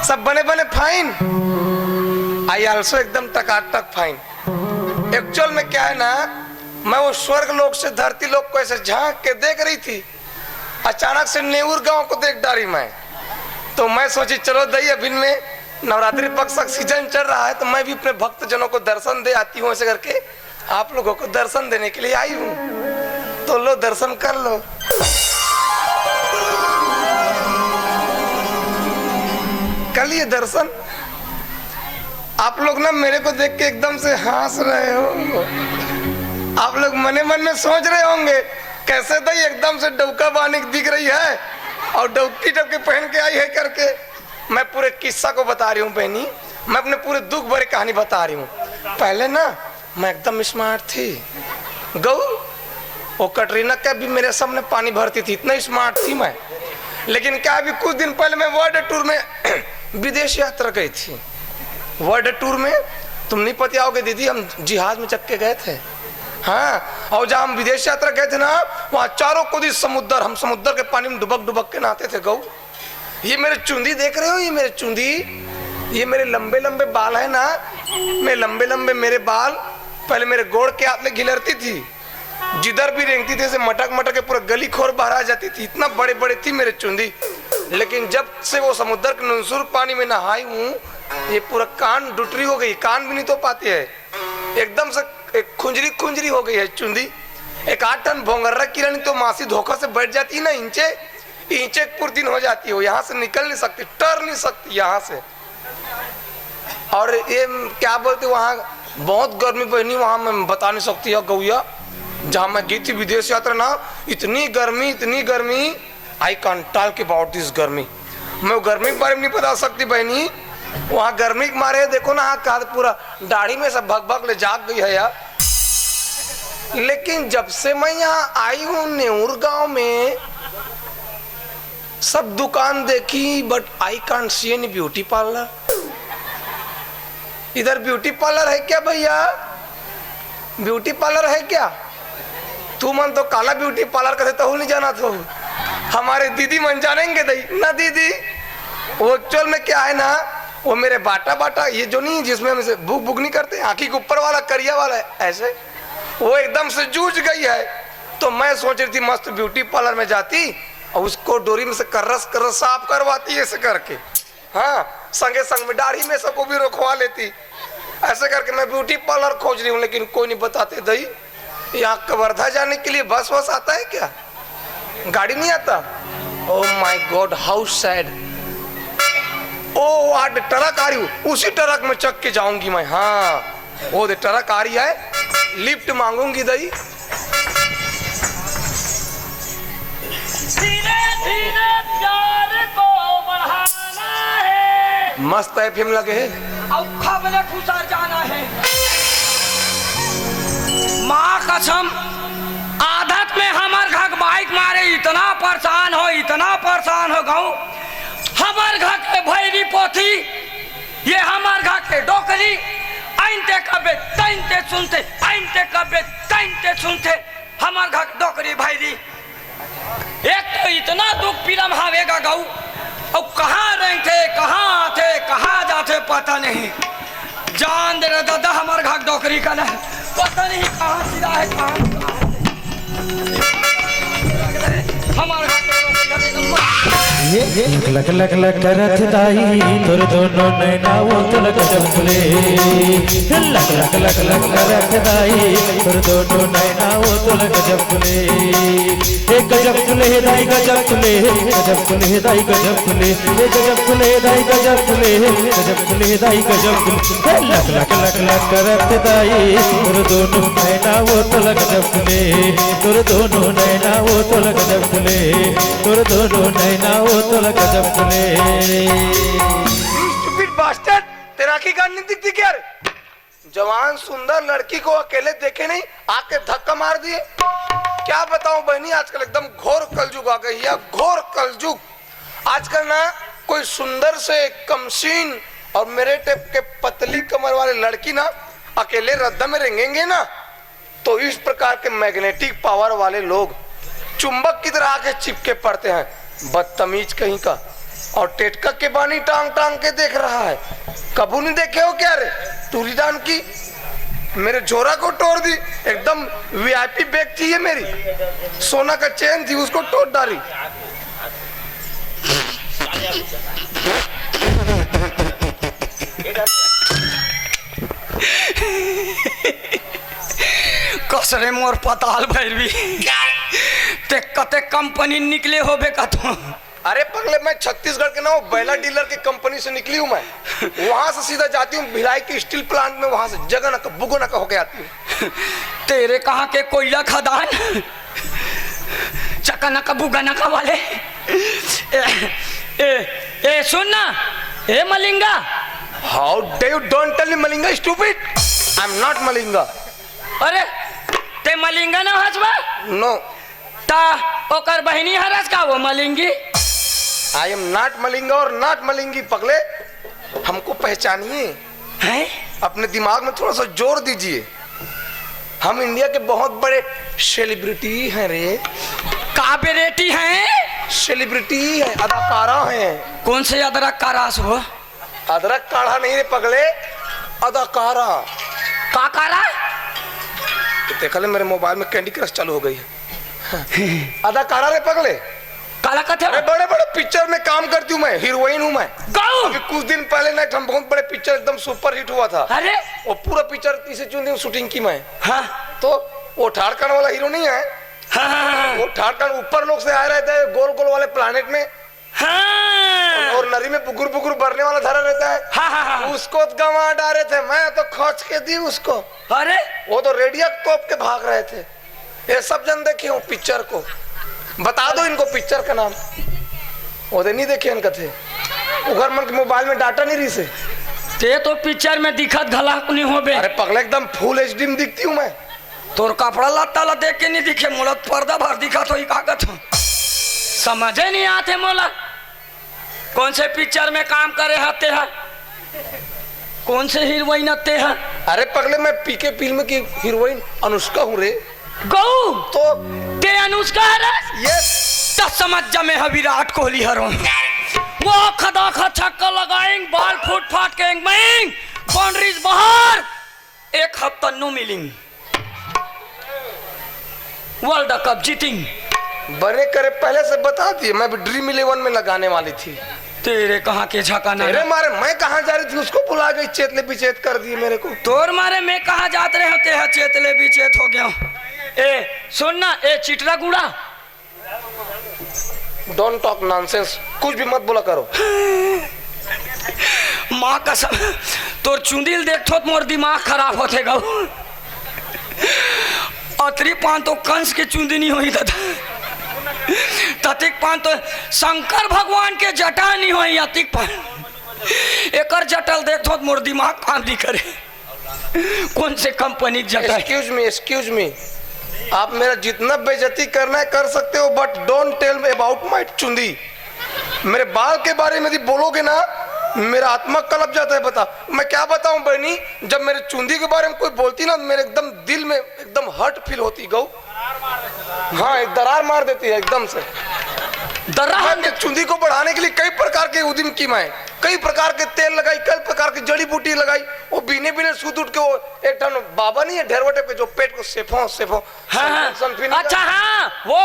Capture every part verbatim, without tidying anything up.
सब बने बने fine, I also एकदम टकाटक fine। Actual में क्या है ना, मैं वो स्वर्ग लोक से धरती लोक को ऐसे झांक के देख रही थी, अचानक से नेउर गांव को देख डारी मैं। तो मैं सोची, चलो दई, अभी में नवरात्रि पक्ष का सीजन चल रहा है, तो मैं भी अपने भक्तजनों को दर्शन दे आती हूँ, ऐसे करके आप लोगों को दर्शन देने के लिए आई हूँ। तो लो, दर्शन कर लो, कर लिए दर्शन। आप लोग ना मेरे को देख के एकदम से हंस रहे हो। आप लोग मने मन में सोच रहे होंगे, कैसे दई एकदम से डौका बानी दिख रही है और डौकी टोपी पहन के आई है करके। मैं पूरे किस्सा को बता रही हूँ बहनी, मैं अपने पूरे दुख भरे कहानी बता रही हूँ। पहले ना मैं एकदम स्मार्ट थी गऊ, वो कटरीना कैफ भी मेरे सामने पानी भरती थी, इतना स्मार्ट थी मैं। लेकिन क्या, अभी कुछ दिन पहले मैं वर्ल्ड टूर में विदेश यात्रा गई थी। वर्ल्ड टूर में तुम नहीं पतियाओगे दीदी, हम जहाज में चढ़ के गए थे। हाँ, और जहाँ हम विदेश यात्रा गए थे ना, वहाँ चारों कुदी समुद्र, हम समुद्र के पानी में डुबक डुबक के नहाते थे गऊ। ये मेरे चुंदी देख रहे हो, ये मेरे चुंदी, ये मेरे लंबे लंबे बाल है ना, मैं लंबे लंबे मेरे बाल, पहले मेरे गोड़ के हाथ में घिलरती थी, जिधर भी रेंगती थी ऐसे मटक मटक के पूरा गली खोर बाहर आ जाती थी, इतना बड़े बड़े थी मेरे चुंदी। लेकिन जब से वो समुद्र के नुनसुर पानी में नहाई हूँ, ये पूरा कान डुटरी हो गई, कान भी नहीं तो पाती है, एकदम से एक खुंजरी खुंजरी हो गई है चुंदी। एक आध ठन भोंगर्रा किरण तो मासी धोखा से बैठ जाती है ना, इंचे इंचे एक पुरदिन हो जाती हो, यहाँ से निकल नहीं सकती, टर नहीं सकती यहाँ से। और ये क्या बोलते, वहाँ बहुत गर्मी बहनी, वहाँ मैं बता नहीं सकती है गौया। जहाँ मैं गई थी विदेश यात्रा ना, इतनी गर्मी, इतनी गर्मी, I can't talk about this गर्मी। मैं वो गर्मी के बारे में नहीं बता सकती बहनी। वहाँ गर्मी के मारे देखो ना, हाँ, का पूरा दाढ़ी में से भग भग ले जाग गई है यार। लेकिन जब से मैं यहाँ आई हूँ नेउर गांव में, सब दुकान देखी, but I can't see any beauty parlour। इधर ब्यूटी पार्लर है क्या भैया? ब्यूटी पार्लर है क्या? तू मन तो काला ब्यूटी पार्लर कथे, तहू नहीं जाना तो। हमारे दीदी मन जानेंगे दई ना दीदी। वो एक्चुअल में क्या है ना, वो मेरे बाटा बाटा, ये जो नहीं, जिसमें हम इसे बुक बुक नहीं करते, आँखी के ऊपर वाला करिया वाला है, ऐसे वो एकदम से जूझ गई है। तो मैं सोच रही थी मस्त ब्यूटी पार्लर में जाती और उसको डोरी में से कर्रस कर्रस साफ करवाती ऐसे करके। हाँ, संगे संग में दाढ़ी में सबको भी रोकवा लेती। ऐसे करके मैं ब्यूटी पार्लर खोज रही हूँ, लेकिन कोई नहीं बताते दई। यहाँ कवर्धा जाने के लिए बस वस आता है क्या? गाड़ी नहीं आता? Oh my God, how sad। ओ, आज ट्रक आ रही हूँ, उसी ट्रक में चढ़ के जाऊंगी मैं। हाँ, वो दे ट्रक आ रही है, लिफ्ट मांगूंगी दई। धीरे धीरे प्यार को बढ़ाना है। मस्त एफएम लगे है। और खबले खुसर जाना है। माँ कसम, आदत में हमर घर बाइक मारे इतना परेशान हो, इतना परेशान हो गऊ। हमर घर के भैरी पोथी, ये हमर घर के डोकरी, आइनते कबे तइनते सुनते, आइनते कबे तइनते सुनते, हमर घर के डोकरी भैरी। एक तो इतना दुख पीलम हावे गा गऊ, अउ कहाँ रेंगथे, कहाँ आथे, कहाँ जाथे, पता नहीं। जान दे रे दादा, हमर घर के डोकरी का नहीं, पता नहीं कहाँ सिरा है, कहाँ सिरा है। हमर घर के डोकरी का नहीं। लक लक लक लक करत दाई, तोर दोनों नैना वो तो लग जब खुले। लक लक लक लक करत दाई, तोर दोनों नैना वो तो लग जब खुले। ए गजब खुले दाई गजब खुले, गजब खुले दाई गजब खुले, ए गजब खुले दाई गजब खुले, गजब खुले दाई गजब खुले। ए लक लक लक लक करत दाई, तोर दोनों नैना वो तो लग जब खुले, तोर दोनों नैना वो तो लग जब खुले, तोर दोनों नैना वो तो लग जब खुले। Stupid bastard, तेरा आंखी कान नहीं दिखती क्या रे? जवान सुंदर लड़की को अकेले देखे नहीं, आके धक्का मार दिए। क्या बताऊं बहनी, आजकल एकदम घोर कलयुग आ गई है, घोर कलयुग। आजकल ना कोई सुंदर से कमसीन और मेरे टाइप के पतली कमर वाले लड़की ना अकेले रद्दा में रेंगेंगे ना, तो इस प्रकार के मैग्नेटिक पावर वाले लोग चुंबक की तरह आके चिपके पड़ते हैं। बदतमीज कहीं का। और टेटका के बानी टांग टांग के देख रहा है। कबू नहीं देखे हो क्या रे? टूरी डान की मेरे झोरा को तोड़ दी। एकदम वीआईपी बैग थी ये मेरी, सोना का चेन थी, उसको तोड़ डाली। कसरे मोर पताल भैरवी, ते कते कंपनी निकले होबे कतो। अरे पगले, मैं छत्तीसगढ़ के ना, वो बैला डीलर की कंपनी से निकली हूँ मैं। वहां से सीधा जाती हूँ भिलाई की स्टील प्लांट में, वहां से जगह ना का बुगो ना का होके आती हूँ। तेरे कहाँ के कोयला खदान, चका ना का बुगा ना का वाले। ए, ए, ए, सुन ना, ए Malinga. How dare you? Don't tell me Malinga, stupid. I'm not Malinga. अरे, ते मलिंगा ना हस बा? No. ता ओकर बहिनी हरस का वो मलिंगी? I am not मलिंगा और not मलिंगी पगले। हमको पहचानिए। हैं? अपने दिमाग में थोड़ा सा जोर दीजिए। हम इंडिया के बहुत बड़े सेलिब्रिटी हैं रे। का बेरेटी हैं? सेलिब्रिटी है, अदाकारा हैं। कौन से अदरक का रास हो? अदरक काढ़ा नहीं रे पगले, अदाकारा। का कारा? तो देख ले, मेरे मोबाइल में कैंडी क्रश चालू हो गई है। अदाकारा रे पगले। काला कथे? अरे बड़े बड़े पिक्चर में काम करती हूँ मैं, हीरोइन हूँ मैं। गौ! अभी कुछ दिन पहले ना एक हम बहुत बड़े पिक्चर एकदम सुपरहिट हुआ था। अरे! वो पूरा पिक्चर इसी चुंदी में शूटिंग की मैं। हाँ। तो वो झारखंड वाला हीरो नहीं है? हाँ, हाँ, हाँ। वो झारखंड ऊपर लोग से आ रहे थे गोल गोल वाले प्लानिट में। हाँ। और नरी में बुगुर बुगुर बरने वाला धरा रहता है। हाँ, हाँ, हाँ। उसको तो गंवा डारे थे, मैं तो खोज के दी उसको। अरे, वो तो रेडिया तोप के भाग रहे थे। ये सब जन देखे हो पिक्चर को, बता दो इनको पिक्चर का नाम। वो तो नहीं देखे इनका थे, उघर मन के मोबाइल में डाटा नहीं रही से। ते तो पिक्चर में दिखत घला नहीं होबे। अरे पगला, एकदम फुल एचडी में दिखती हूँ मैं। तोर कपड़ा लत्ता ला देख के नहीं दिखे, मोला तो पर्दा भर दिखत होही, का कथों? समझे नहीं आते मोला। कौन से पिक्चर में काम करे हते हा? कौन से हीरोइन हते हा? अरे पगले, मैं पीके फिल्म की हीरोइन अनुष्का हूँ रे। गौ, तो ते अनुष्का हरस? Yes। त समझ जा, मैं हा विराट कोहली हरों। वो खदा खा छक्का लगाएंग, बाल फूट फाट के एंग मैंग, बाउंड्रीज बाहर। एक हफ्ता नो मिलिंग, वर्ल्ड कप जीतिंग। बने करे पहले से बता दिए, मैं भी ड्रीम इलेवन में लगाने वाली थी। तेरे कहाँ के झकाना तेरे ना। मारे मैं कहाँ जा रही थी, उसको बुला गई, चेतले बिचेत कर दिए मेरे को। तोर मारे मैं कहाँ जात रहे हो, ते हा चेतले बिचेत हो गया। ए सुन ना, ए चिटरा गुड़ा, डोंट टॉक नॉनसेंस, कुछ भी मत बोला करो। माँ कसम, तोर चुंदी ल देखथों त मोर दिमाग खराब होथे गऊ। अतरी पान तो कंस के चुंदी नहीं होही दादा, ततिक पान तो शंकर भगवान के जटा नहीं होही। अतिक पान एकर जटा ल देखथों त मोर दिमाग काम नहीं करे। कौन से कंपनी के जटा है? एक्सक्यूज मी, एक्सक्यूज मी, आप मेरा जितना बेइज्जती करना है कर सकते हो, but don't tell me about my चुंदी। मेरे बाल के बारे में यदि बोलोगे ना, मेरा आत्मा कलप जाता है। बता, मैं क्या बताऊं बहनी, जब मेरे चुंदी के बारे में कोई बोलती ना, मेरे एकदम दिल में एकदम हर्ट फील होती गऊ। हाँ, एक दरार मार देती है एकदम से। दरार मैं चुंदी को बढ़ाने के लिए कई प्रकार के उदिम की मैं, कई प्रकार के तेल लगाई, कई प्रकार की जड़ी बूटी लगाई। वो बीने बीने सूत उठ के वो एक ठन बाबा नहीं है ढेरवटे पे, जो पेट को सेफो सेफो हाँ, हाँ। सनफिनी का अच्छा, हाँ, वो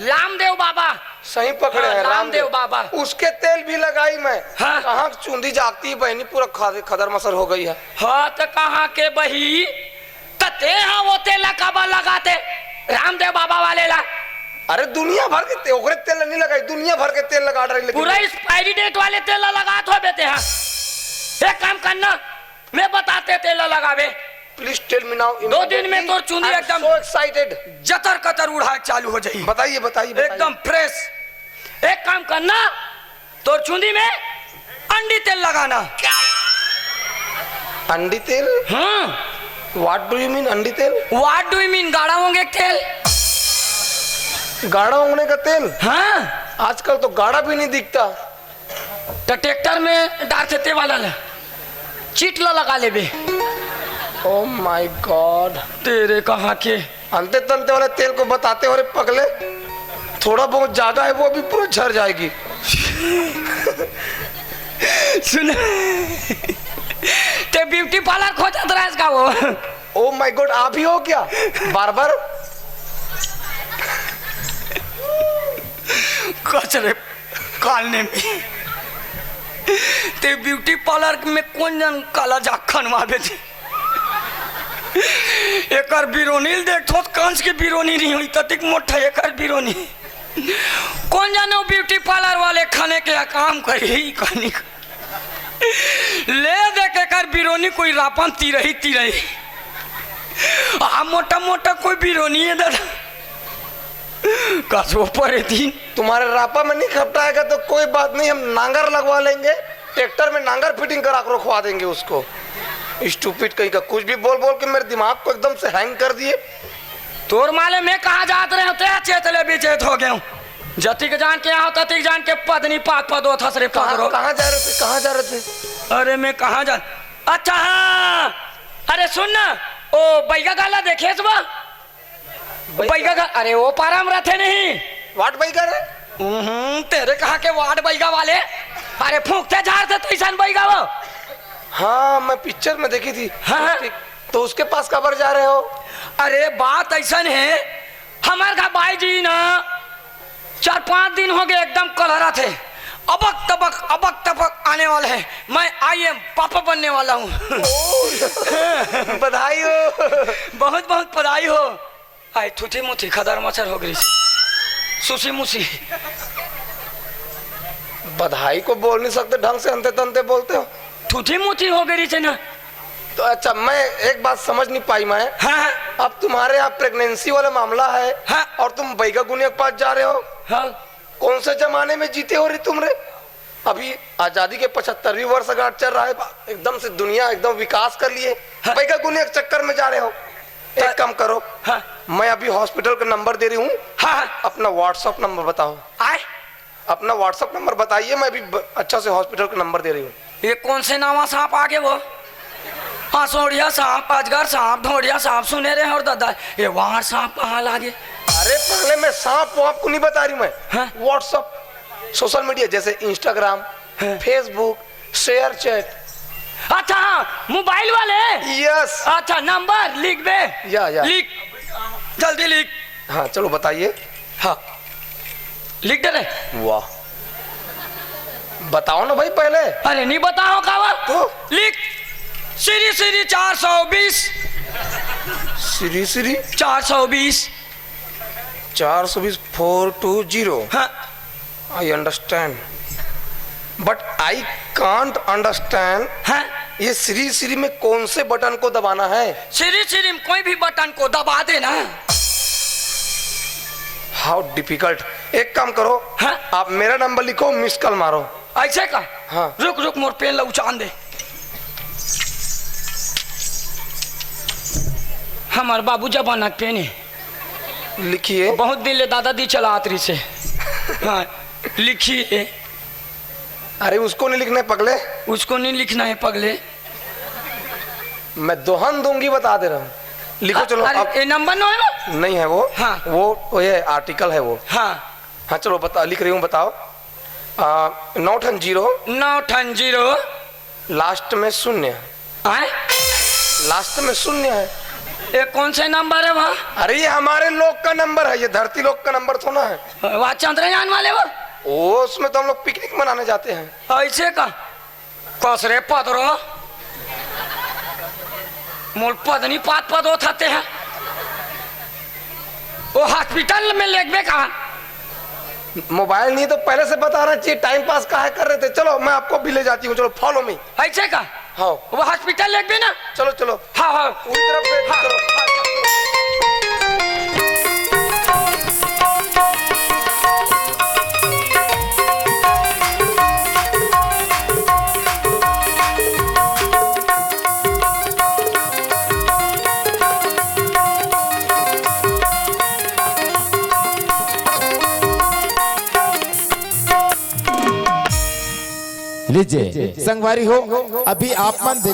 लामदेव बाबा। सही पकड़े हाँ, हैं, लामदेव बाबा। उसके तेल भी लगाई मैं। हाँ। कहाँ चुंदी जागती है बहनी, पूरा खद-, खदर मसर हो गई है। हाँ, तो कहाँ के बही? त ते हा वो तेल ला काबर लगाते? रामदेव बाबा वाले ला। अरे दुनिया भर के ते-, ओकरे तेल नहीं लगाई, दुनिया भर के तेल लगा रही, लेकिन पूरा एक्सपायरी डेट वाले तेल ला लगात होबे ते हा। एक काम करना, मैं बताते तेल ला लगाबे। Please tell me now, दो दिन में तोर चुंदी I am एकदम so excited। जतर कतर उड़ाए चालू हो जाई। बताइए, बताइए, बताइए। एकदम फ्रेश। एक काम करना, तोर चुंदी में अंडी तेल लगाना। अंडी तेल? हाँ। What do you mean अंडी तेल? What do you mean गाड़ा होंगे तेल? गाड़ा होने का तेल? हाँ। आजकल तो गाड़ा भी नहीं दिखता। तो ट्रैक्टर में डारथे ते वाला ला, चीट ला लगा लेबे। Oh my God। तेरे कहाँ के अंते तंते वाले तेल को बताते हो रे पगले, थोड़ा बहुत ज्यादा है वो भी पूरा झर जाएगी। सुन, ते ब्यूटी पार्लर खोजत रहस का वो? ओ माय गॉड, आप ही हो क्या? बार्बर? कचरे कालने में ते ब्यूटी पार्लर में कोन जन काला जाखन मारे थे। एकर बिरोनी ल देखथों त कंस के बिरोनी नहीं होई, ततिक मोटा एकर बिरोनी। कोन जाने वो ब्यूटी पार्लर वाले खाने के काम करी कहानी। ले देख एकर बिरोनी कोई रापन तिरही तिरही। आ मोटा मोटा कोई बिरोनी है दादा। कसो परे दिन। तुम्हारे रापा में नहीं खपटाएगा तो कोई बात नहीं, हम नांगर लगवा लेंगे, ट्रैक्टर में नांगर फिटिंग करा के रखवा देंगे उसको। स्टूपिड कहीं का, कुछ भी बोल बोल के मेरे दिमाग को एकदम से हैंग कर दिए। तोर माले मैं कहाँ जात रहे हों, ते चेत ले भी चेत हो गए हों। जतिक जान के यहाँ ततिक जान के पदनी पात पद होत हस रे कहाँ, पदरो। कहाँ जा रहे थे, कहाँ जा रहे थे? अरे मैं कहाँ जा, अच्छा हाँ, अरे सुन ना, ओ बैगा गाला देखे सुबह? बैगा का, अरे वो पारा में रहते नहीं। वाट बैगा रे? हम्म, तेरे कहाँ के वाट बैगा वाले? अरे फूंकते झाड़ते तैसन बैगा वो। हाँ, मैं पिक्चर में देखी थी। हाँ, हाँ। तो उसके पास काबर जा रहे हो? अरे बात ऐसन है, हमार का बाई जी ना चार पांच दिन हो गए एकदम कलहरा थे, अबक तबक अबक तबक आने वाले हैं। मैं आई एम पापा बनने वाला हूँ। बधाई हो। बहुत बहुत बधाई हो। आए थूथी मुथी खदर मच्छर हो गई सी। सुसी मुसी। बधाई को बोल नहीं सकते ढंग से, अंते तंते बोलते हो। थूथी मुथी हो गई सी ना। तो अच्छा, मैं एक बात समझ नहीं पाई मैं। हाँ, हाँ। अब तुम्हारे यहाँ प्रेगनेंसी वाला मामला है। हाँ। और तुम बैगा गुनिया के पास जा रहे हो। हाँ। कौन से जमाने में जीते हो रे तुम रे? अभी आजादी के पचहत्तरवीं वर्षगांठ चल रहा है, एकदम से दुनिया एकदम विकास कर लिए। हाँ। बैगा गुनिया के चक्कर में जा रहे हो। एक काम करो। हाँ। मैं अभी हॉस्पिटल का नंबर दे रही हूँ। हाँ, हाँ। अपना WhatsApp नंबर बताओ। आए? अपना WhatsApp नंबर बताइए, मैं अभी ब-, अच्छा से हॉस्पिटल का नंबर दे रही हूँ। ये कौन से नवा सांप आ गए वो? हाँ, सोड़िया सांप, अजगर सांप, ढोड़िया सांप सुने रहे और दादा, ये वार सांप कहाँ लागे? अरे पगले, मैं सांप वाप को नहीं बता रही मैं। हाँ? WhatsApp, सोशल मीडिया जैसे Instagram, हाँ। Facebook, share chat. अच्छा हाँ, मोबाइल वाले। यस। अच्छा नंबर लिख बे। या, या। लिख, जल्दी लिख। हाँ चलो बताइए। हाँ लिख दे रे। वाह, बताओ ना भाई पहले। अरे नहीं बताओ कावा। तो? लिख, श्री श्री चार सौ बीस। श्री श्री चार सौ बीस। चार सौ बीस, फोर टू जीरो। हाँ। I understand, but I can't understand। हाँ। ये श्री श्री में कौन से बटन को दबाना है? श्री श्री में कोई भी बटन को दबा देना। How difficult। एक काम करो। हाँ। आप मेरा नंबर लिखो, मिस कॉल मारो। ऐसे का? हाँ। रुक रुक, मोर पेन ला उचान दे। हमार बाबू जमाना के पेन है। लिखिए। बहुत दिन ले दादाजी चलात रही से। हाँ, लिखिए। अरे उसको नहीं लिखना है पगले। उसको नहीं लिखना है पगले। मैं दोहन दूंगी, बता दे रहा हूँ। लिखो चलो अरे, अब। ये नंबर नो है वो? नहीं है वो। हाँ। वो, वो ये आर्टिकल है वो। हाँ। हाँ चलो बता, लिख रही हूँ, बताओ। आ, नौ ठन जीरो। नौ ठन जीरो। लास्ट में शून्य। आए? लास्ट में शून्य है। ये कौन से नंबर है वहाँ? अरे ये हमारे लोग का नंबर है, ये धरती लोग का नंबर थोड़ा है। वहाँ चंद्रयान वाले वो? वो उसमें तो हम लोग पिकनिक मनाने जाते हैं। ऐसे का? कसरे पदरो। मोल पदनी पात पदो थाते हैं। वो हॉस्पिटल में लेगबे का? मोबाइल नहीं तो पहले से बताना चाहिए, टाइम पास काहे कर रहे थे। चलो मैं आपको भी ले जाती हूँ, चलो फॉलो मी। ऐसे का? हाँ। वो हॉस्पिटल लेगबे ना? चलो चलो। हाँ हाँ। पूरी तरफ से हाँ, चलो। हाँ। लीजिए संगवारी हो, अभी आप मन